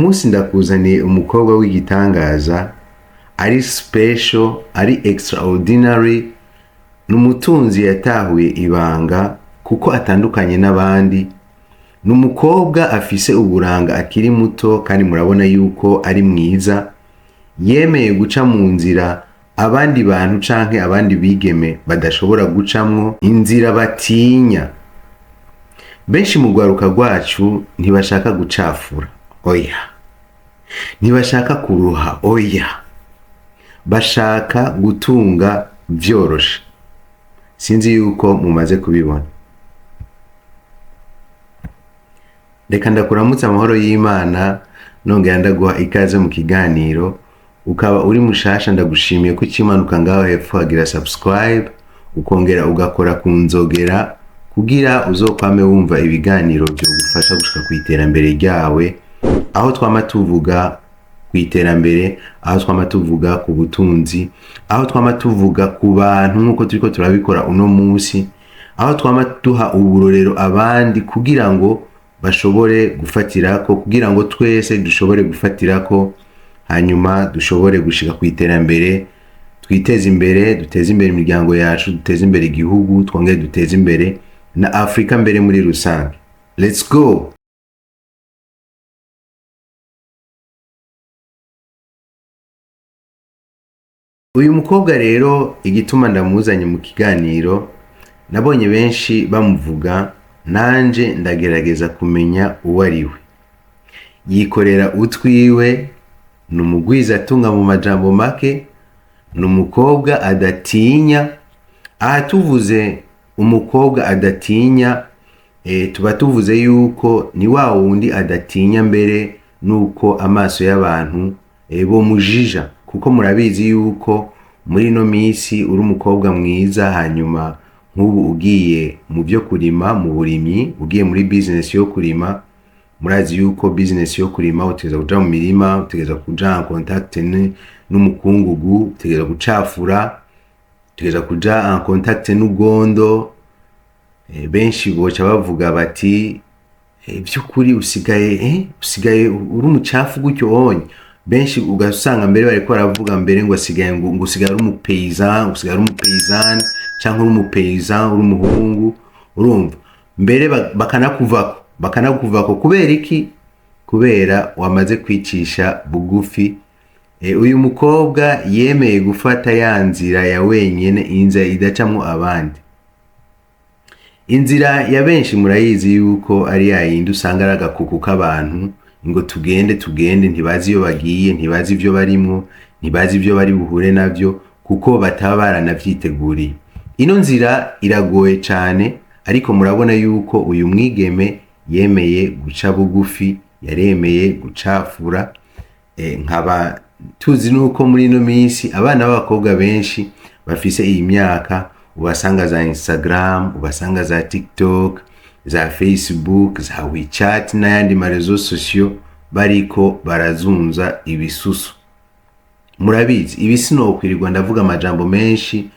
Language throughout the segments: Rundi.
Uyu munsi ndakuzaniye umukobwa w'igitangaza, ari special, ari extraordinary. Ni umutunzi yatahuye ibanga kuko atandukanye n'abandi. Ni umukobwa afise uburanga, akiri muto, kandi murabona yuko ari mwiza. Yemeye guca mu nzira abandi bantu canke abandi bigeme badashobora gucamwo, inzira batinya. Benshi mu rwaruka rwacu ntibashaka gucafura, oya, ntibashaka kuruha, oya, bashaka gutunga vyoroshe. Sinzi yuko mumaze kubibona. Reka ndakuramutse, amahoro y'Imana, nongera ndaguha ikaze mu kiganiro. Ukaba uri mushasha, ndagushimiye ko ukimanuka ngaho hepfo hagira subscribe, ukongera ugakora ku nzogera kugira uzokwame wumva ibiganiro byogufasha gushika ku iterambere ryawe, aho twama tuvuga ku iterambere, aho twama tuvuga ku butunzi, aho twama tuvuga ku bantu nk'uko turiko turabikora uno munsi, aho twama duha uburorero abandi kugira ngo bashobore gufatirako, kugira ngo twese dushobore gufatirako, hanyuma dushobore gushika ku iterambere, twiteze imbere, duteze imbere imiryango yacu, duteze imbere igihugu, twongere duteze imbere na Afurika mbere muri rusange. Let's go! Uyu mukobwa rero, igituma ndamuzanye mu kiganiro, nabonye benshi bamuvuga, nanje ndagerageza kumenya uwo ari we. Yikorera utwiwe, ni umugwizatunga mu majambo make, ni umukobwa adatinya. Aha tuvuze umukobwa adatinya, tuba tuvuze yuko ni wa wundi adatinya mbere nuko amaso y'abantu bomujija, kuko murabizi yuko muri ino minsi uri umukobwa mwiza, hanyuma nk'ubu ugiye mu byo kurima, mu burimyi, ugiye muri business yo kurima, murazi yuko business yo kurima utegereza kuja mu mirima, utegereza kuja en contact n'umukungugu, utegereza gucafura, utegereza kuja en contact n'ugondo. Benshi boca bavuga bati: "By'ukuri usigaye uri umucafu gutyo onye." Benshi ugasanga mbere bariko baravuga mbere ngo asigaye ngo usigaye uri umupaysan, usigaye uri umupaysan canke uri umupaysan, uri umuhungu, urumva mbere bakanakuvako. Kubera iki? Kubera wamaze kwicisha bugufi. Uyu mukobwa yemeye gufata ya nzira ya wenyene, inzira idacamwo abandi. Inzira ya benshi murayizi yuko ari ya yindi usanga ari agakuku k'abantu, ngo tugende tugende, ntibazi iyo bagiye, ntibazi ibyo barimwo, ntibazi ibyo bari buhure navyo, kuko bataba baranavyiteguriye. Ino nzira iragoye cane, ariko murabona yuko uyu mwigeme yemeye guca bugufi, yaremeye gucafura. Nkaba tuzi nuko muri ino minsi abana b'abakobwa benshi bafise iyi myaka ubasanga za Instagram, ubasanga za TikTok, za Facebook, za WeChat n'ayandi ma réseaux sociaux, bariko barazunza ibisusu. Murabizi, ibi sinokwirirwa ndavuga amajambo menshi.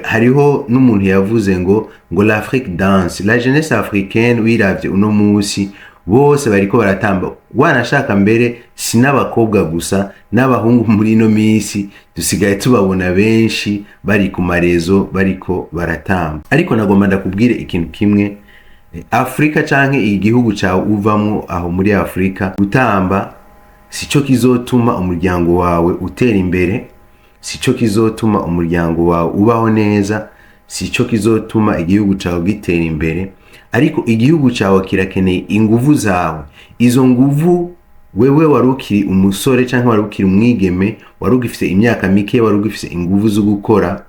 Hariho n'umuntu yavuze ngo "L'Afrique danse, la jeunesse africaine." Wiravye uno munsi bose bariko baratamba, wanashaka mbere si n'abakobwa gusa, n'abahungu muri ino minsi dusigaye tubabona benshi bari ku ma réseaux bariko baratamba. Ariko nagomba ndakubwire ikintu kimwe. Afurika canke igihugu cawe uvamwo aho muri Afurika, gutamba sico kizotuma umuryango wawe utera imbere, sico kizotuma umuryango wawe ubaho neza, sico kizotuma igihugu cawe gitera imbere. Ariko igihugu cawe kirakeneye inguvu zawe, izo nguvu wewe wari ukiri umusore canke wari ukiri umwigeme, wari ugifise imyaka mike, wari ugifise inguvu zo gukora,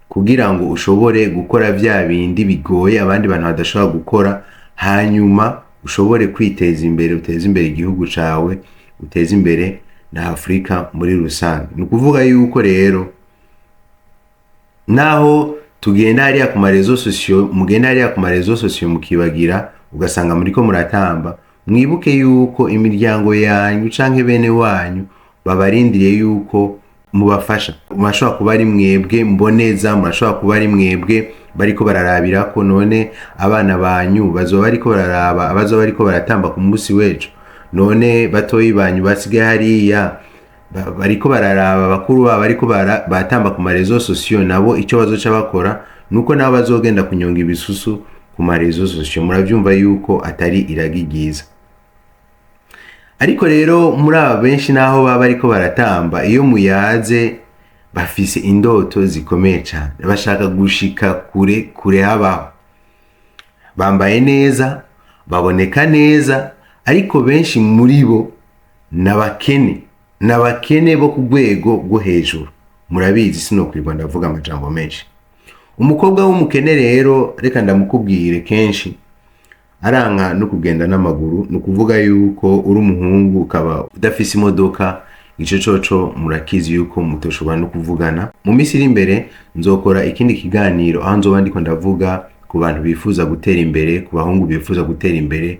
kugira ngo ushobore gukora vya bindi bigoye abandi bantu badashobora gukora, hanyuma ushobore kwiteza imbere, uteze imbere igihugu cawe, uteze imbere na Afurika muri rusange. Ni ukuvuga yuko rero naho tugenda hariya ku ma réseaux sociaux, mugenda hariya ku ma réseaux sociaux mukibagira, ugasanga muriko muratamba, mwibuke yuko imiryango yanyu canke bene wanyu babarindiriye yuko mubafasha. Murashobora kuba ari mwebwe mboneza, murashobora kuba ari mwebwe bariko bararabira ko. None abana banyu bazoba bariko bararaba abazoba bariko baratamba ku munsi w'ejo? None batoyi banyu basigaye hariya bariko bararaba bakuru babo bariko batamba ku ma réseaux sociaux, nabo icyo bazoca bakora nuko nabo bazogenda kunyonga ibisusu ku ma réseaux sociaux. Muravyumva yuko atari iragi ryiza. Ariko rero muri aba benshi, naho baba bariko baratamba, iyo muyaze bafise indoto zikomeye cyane, bashaka gushika kure kure habaho. Bambaye neza, baboneka neza, ariko benshi muri bo n'abakene, n'abakene bo ku rwego rwo hejuru. Murabizi, sinokwirwa ndavuga amajambo menshi. Umukobwa w'umukene rero, reka ndamukubwire, kenshi aranka no kugenda n'amaguru. Ni ukuvuga yuko uri umuhungu ukaba udafise imodoka, ico coco murakizi yuko mutoshobora no kuvugana. Mu minsi iri imbere nzokora ikindi kiganiro aho nzoba ndiko ndavuga ku bantu bifuza gutera imbere, ku bahungu bifuza gutera imbere,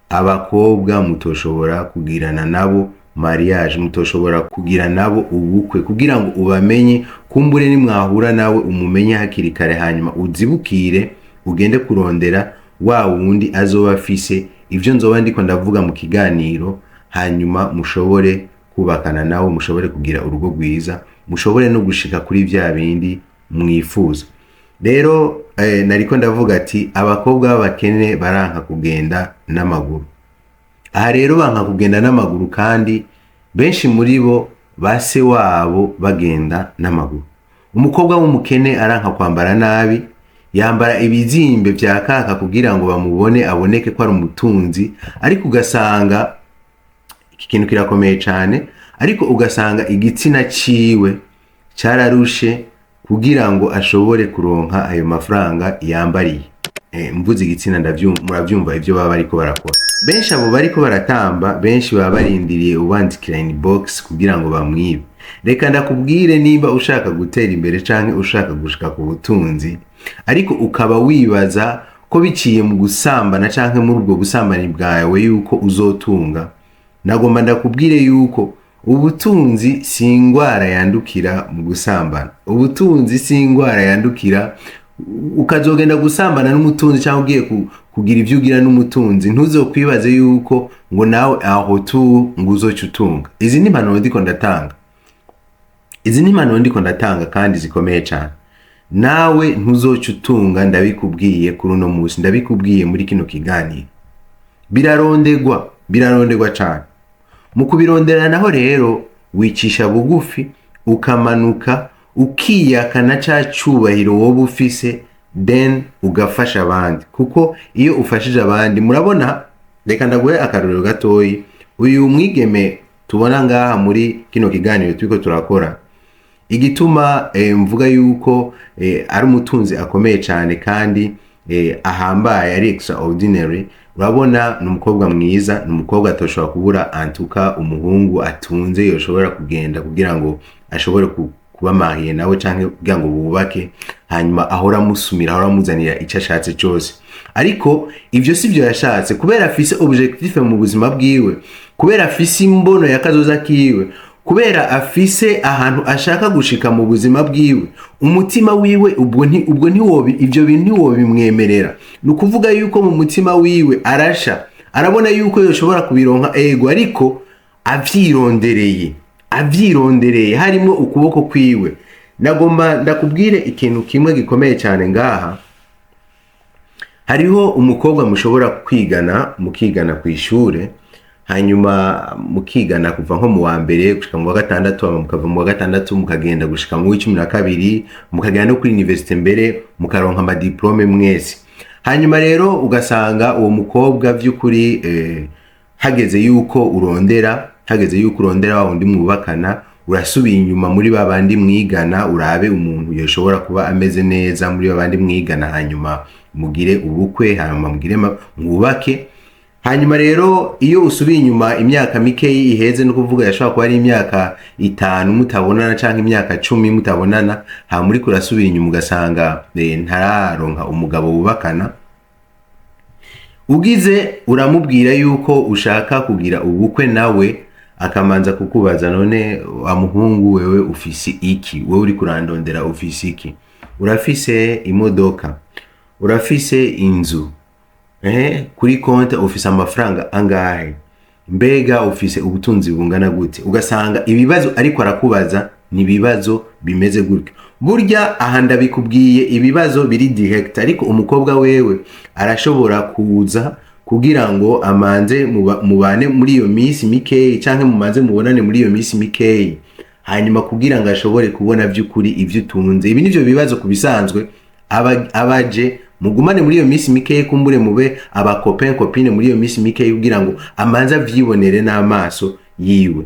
abakobwa mutoshobora kugirana nabo mariage, mutoshobora kugira nabo ubukwe, kugira ngo ubamenye. Kumbure nimwahura nawe umumenye hakiri kare, hanyuma uzibukire ugende kurondera wa wundi azoba afise ivyo nzoba ndiko ndavuga mu kiganiro, hanyuma mushobore kubakana nawe, mushobore kugira urugo rwiza, mushobore no gushika kuri vya bindi mwifuza. Rero nariko ndavuga ati abakobwa b'abakene baranka kugenda n'amaguru. Aha rero banka kugenda n'amaguru kandi benshi muri bo base wabo bagenda n'amaguru. Umukobwa w'umukene aranka kwambara nabi, yambara ibizimbe vya kaka kugira ngo bamubone, aboneke ko ari umutunzi. Ariko ugasanga iki kintu kirakomeye cyane, ariko ugasanga igitsina ciwe cararushe kugira ngo ashobore kuronka ayo mafaranga yambariye. Mvuze igitsina muravyumva ivyo baba bariko barakora. Benshi abo bariko baratamba, benshi baba barindiriye ubandikira inbox kugira ngo bamwibe. Reka ndakubwire, nimba ushaka gutera imbere canke ushaka gushika ku butunzi, ariko ukaba wibaza ko biciye mu gusambana canke muri ubwo busambanyi bwawe yuko uzotunga, nagomba ndakubwire yuko ubutunzi si ingwara yandukira mu gusambana. Ubutunzi si ingwara yandukira ukazogenda gusambana n'umutunzi cyangwa ugiye kugira ivyo ugira n'umutunzi. Ntuzokwibaze yuko ngo nawe aho tu ngo uzoca utunga. Izi ni impanuro ndiko ndatanga, izi ni impanuro ndiko ndatanga kandi zikomeye cyane. Nawe ntuzoca utunga, ndabikubwiye kuri uno munsi, ndabikubwiye muri kino kiganiro. Birarondegwa, birarondegwa cyane. Mu kubirondera naho rero wicisha bugufi, ukamanuka, ukiyakana ca cubahiro woba ufise, then ugafasha abandi, kuko iyo ufashije abandi, murabona, reka ndaguhe akarorero gatoyi. Uyu mwigeme tubona ngaha muri kino kiganiro turiko turakora, igituma mvuga yuko ari umutunzi akomeye cyane kandi ahambaye, ari extraordinary, urabona ni umukobwa mwiza, ni umukobwa atoshobora kubura antuka umuhungu atunze yoshobora kugenda kugira ngo ashobore kuba marié nawe canke kugira ngo bubake, hanyuma ahora amusumira, ahora amuzanira icyo ashatse cyose. Ariko ivyo si byo yashatse, kubera afise objectif mu buzima bwiwe, kubera afise imbono ya kazoza kiwe, kubera afise ahantu ashaka gushika mu buzima bwiwe. Umutima wiwe ubwo ntiwobi ivyo bintu ntiwobimwemerera. Ni ukuvuga yuko mu mutima wiwe arasha, arabona yuko yoshobora kubironka, ego, ariko avyirondereye, avyirondereye harimo ukuboko kwiwe. Nagomba ndakubwire ikintu kimwe gikomeye cyane ngaha. Hariho umukobwa mushobora kwigana, mukigana ku ishure, hanyuma mukigana kuva nko mu wa mbere gushika mu wa gatandatu, hama mukava mu wa gatandatu mukagenda gushika mu w'12, mukagenda no kuri université, mbere mukaronka ama diplômes mwese. Hanyuma rero ugasanga uwo mukobwa by'ukuri hageze yuko urondera, hageze yuko urondera wa wundi mwubakana, urasubiye inyuma muri ba bandi mwigana, urabe umuntu yoshobora kuba ameze neza muri ba bandi mwigana, hanyuma mugire ubukwe, hanyuma mugire mwubake. Hanyuma rero iyo usubiye inyuma imyaka mikeyi iheze, no kuvuga yashobora kuba ari imyaka 5 mutabonana canke imyaka 10 mutabonana, hama uriko urasubira inyuma ugasanga ntararonka umugabo wubakana. Ugize uramubwira yuko ushaka kugira ubukwe nawe, akamanza kukubaza: "None wa muhungu wewe ufise iki? Wewe uri kurandondera ufise iki? Urafise imodoka? Urafise inzu? Kuri konte ufise amafaranga angahe?" Mbega ufise ubutunzi bungana gute? Ugasanga ibibazo ariko arakubaza ni ibibazo bimeze gutyo. Burya aha ndabikubwiye ibibazo biri direct, ariko umukobwa wewe arashobora kuza kugira ngo amanze mubane muri iyo minsi mikeyi, canke mumanze mubonane muri iyo minsi mikeyi, hanyuma kugira ngo ashobore kubona vy'ukuri ivyo utunze. Ibi nivyo bibazo ku bisanzwe abaje mugumane muri iyo minsi mikeyi, kumbure mube aba copain copine muri iyo minsi mikeyi, kugira ngo amanze avyibonere n'amaso yiwe.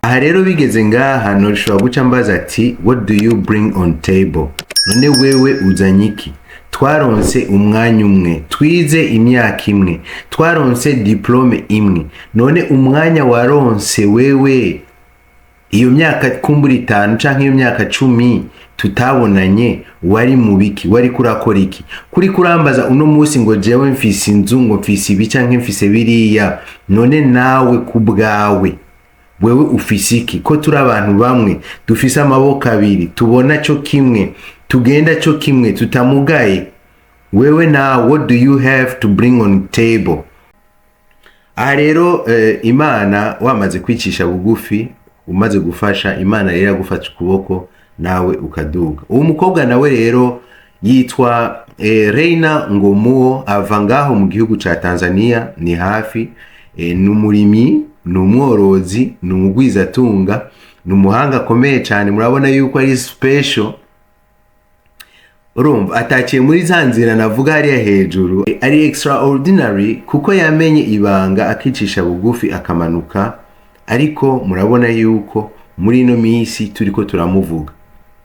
Aha rero bigeze ngaha, noshobora guca mbaza ati: "What do you bring on table?" None wewe uzanye iki? Twaronse umwanya umwe, twize imyaka imwe, twaronse diplôme imwe. None umwanya waronse wewe, iyo myaka kumbura 5 canke iyo myaka 10 tutabonanye, wari mu biki? Wari kurakora iki? Kuri kurambaza uno munsi ngo jewe mfise inzu, ngo mfise ibi canke mfise biriya, none nawe ku bwawe wewe ufise iki? Ko turi abantu bamwe, dufise amaboko abiri, tubona cyo kimwe, tugenda cyo kimwe, tutamugaye, wewe nawe, what do you have to bring on table? Aha rero Imana, wamaze kwicisha bugufi, umaze gufasha Imana, rero agufata ukuboko nawe ukaduga. Uwo mukobwa nawe rero yitwa Reina Ngomuo, ava ngaho mu gihugu ca Tanzania, ni hafi. Ni umurimyi, ni umworozi, ni umugwizatunga, ni umuhanga akomeye cyane. Murabona yuko ari special. Urumva ataciye muri za nzira navuga hariya hejuru, ari extraordinary kuko yamenye ibanga, akicisha bugufi, akamanuka. Ariko murabona yuko muri ino minsi turiko turamuvuga,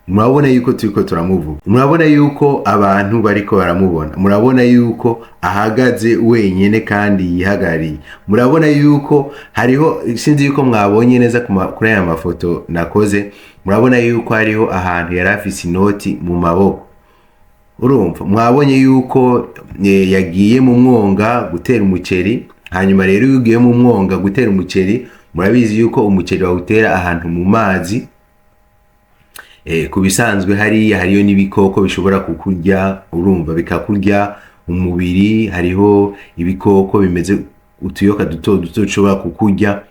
murabona yuko turiko turamuvuga, murabona yuko abantu bariko baramubona, murabona yuko ahagaze wenyene kandi yihagarariye. Murabona yuko hariho, sinzi yuko mwabonye neza kuri aya mafoto nakoze, murabona yuko hariho ahantu yari afise inoti mu maboko. Urumva mwabonye yuko yagiye mu mwonga gutera umuceri. Hanyuma rero iyo ugiye mu mwonga gutera umuceri, murabizi yuko umuceri bawutera ahantu mu mazi. Ku bisanzwe hariya hariyo n'ibikoko bishobora kukurya, urumva bikakurya umubiri. Hariho ibikoko bimeze utuyoka duto duto dushobora kukurya.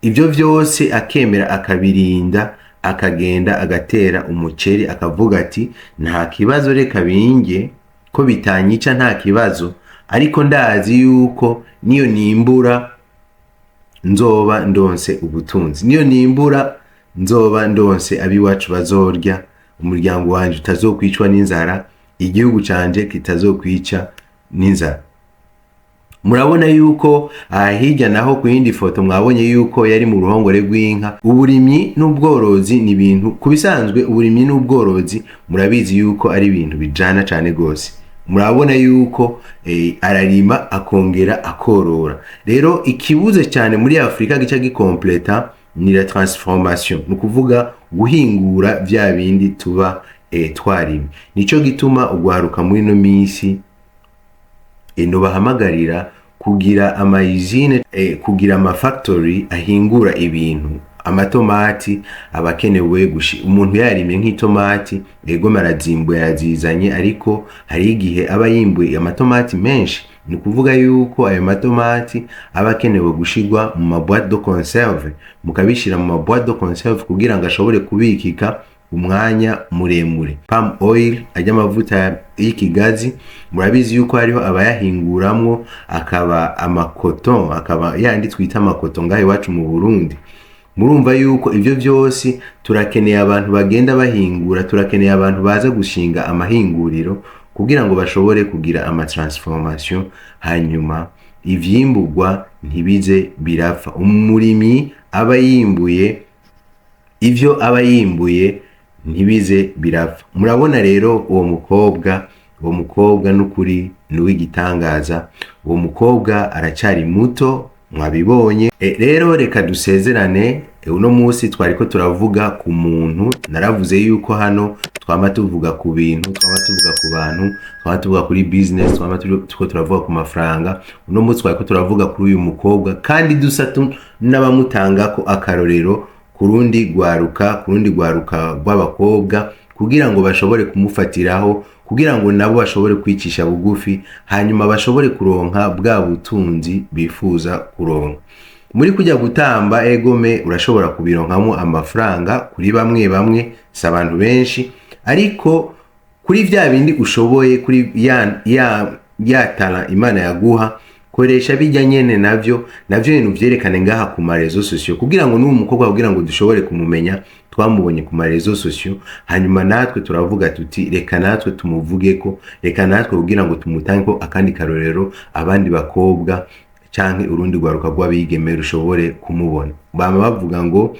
Ibyo byose akemera akabirinda, akagenda agatera umuceri, akavuga ati: "Nta kibazo, reka binge ko bitanyica, nta kibazo, ariko ndazi yuko niyo nimbura nzoba ndonse ubutunzi, niyo nimbura nzoba ndonse abiwacu bazorya, umuryango wanje utazokwicwa n'inzara, igihugu canje kitazokwica n'inzara." Murabona yuko aha hirya naho ku yindi foto mwabonye yuko yari mu ruhongore rw'inka. Uburimyi n'ubworozi ni ibintu ku bisanzwe, uburimyi n'ubworozi murabizi yuko ari ibintu bijana cane gose. Murabona yuko ararima akongera akorora. Rero ikibuze cyane muri Afurika gica gikompleta ni la transformation, ni ukuvuga guhingura vya bindi tuba twarimye. Nico gituma ugwaruka muri ino minsi nobahamagarira kugira ama usine, kugira ama factory ahingura ibintu. Amatomati aba akenewe, umuntu yarimye nk'itomati, ego arazimbuye, arazizanye, ariko hari igihe aba yimbuye amatomati menshi. Ni ukuvuga yuko ayo matomati aba akenewe gushirwa mu ma boîte de conserve, mukabishira mu ma boîte de conserve kugira ngo ashobore kubikika umwanya muremure. Palm oil, ajya amavuta y'ikigazi, murabizi yuko hariho abayahinguramwo akaba amakoto, akaba yandi twita amakoto ngaho iwacu mu Burundi. Murumva yuko ivyo vyose turakeneye abantu bagenda bahingura, turakeneye abantu baza gushinga amahinguriro kugira ngo bashobore kugira ama transformation, hanyuma ivyimburwa ntibize birapfa. Umurimyi aba yimbuye, ivyo aba yimbuye ntibize birapfa. Murabona rero uwo mukobwa, uwo mukobwa n'ukuri ni uw'igitangaza. Uwo mukobwa aracyari muto, mwabibonye. Rero reka dusezerane. Uno munsi twariko turavuga ku muntu. Naravuze yuko hano twama tuvuga ku bintu, twama tuvuga ku bantu, twama tuvuga kuri business, twama turiko turavuga ku mafaranga. Uno munsi twariko turavuga kuri uyu mukobwa, kandi dusa n'abamutangako akarorero ku rundi rwaruka, ku rundi rwaruka rw'abakobwa, kugira ngo bashobore kumufatiraho, kugira ngo nabo bashobore kwicisha bugufi, hanyuma bashobore kuronka bwa butunzi bifuza kuronka. Muri kujya gutamba, egome, urashobora kubironkamo amafaranga kuri bamwe bamwe, si abantu benshi, ariko kuri vya bindi ushoboye, kuri ya talent Imana yaguha, koresha bijya nyene navyo bintu vyerekane ngaha ku ma réseaux sociaux, kugira ngo n'uwo mukobwa, kugira ngo dushobore kumumenya. Twamubonye ku ma réseaux sociaux, hanyuma natwe turavuga tuti: "Reka natwe tumuvugeko, reka natwe kugira ngo tumutange ko akandi karorero, abandi bakobwa canke urundi rwaruka rw'abigeme rushobore kumubona." Bama bavuga ngo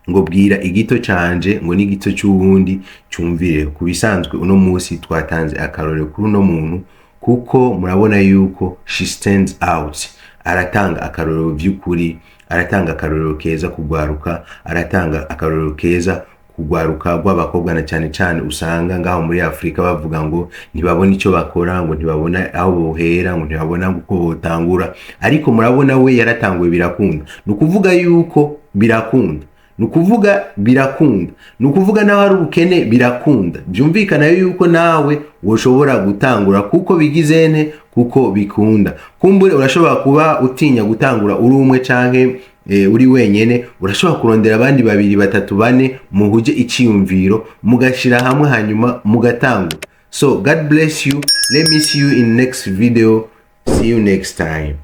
bwira igito canje ngo n'igito c'uwundi cumvire. Ku bisanzwe, uno munsi twatanze akarorero kuri uno muntu, kuko murabona yuko she stands out, aratanga akarorero vy'ukuri, aratanga akarorero keza kugwaruka, aratanga akarorero keza kugwaruka rw'abakobwa, na cyane cyane usanga ngaho muri Afurika bavuga ngo ntibabona icyo bakora, ngo ntibabona aho bohera, ngo ntibabona uko botangura. Ariko murabona we yaratanguye, birakunda. Ni ukuvuga yuko birakunda, ni ukuvuga birakunda, ni ukuvuga naho hari ubukene birakunda. Byumvikana yuko nawe woshobora gutangura, kuko bigize nte, kuko bikunda. Kumbure urashobora kuba utinya gutangura uri umwe canke uri wenyene. Urashobora kurondera abandi babiri, batatu, bane, muhuje iciyumviro, mugashira hamwe, hanyuma mugatangura. So God bless you. Let me see you in next video. See you next time.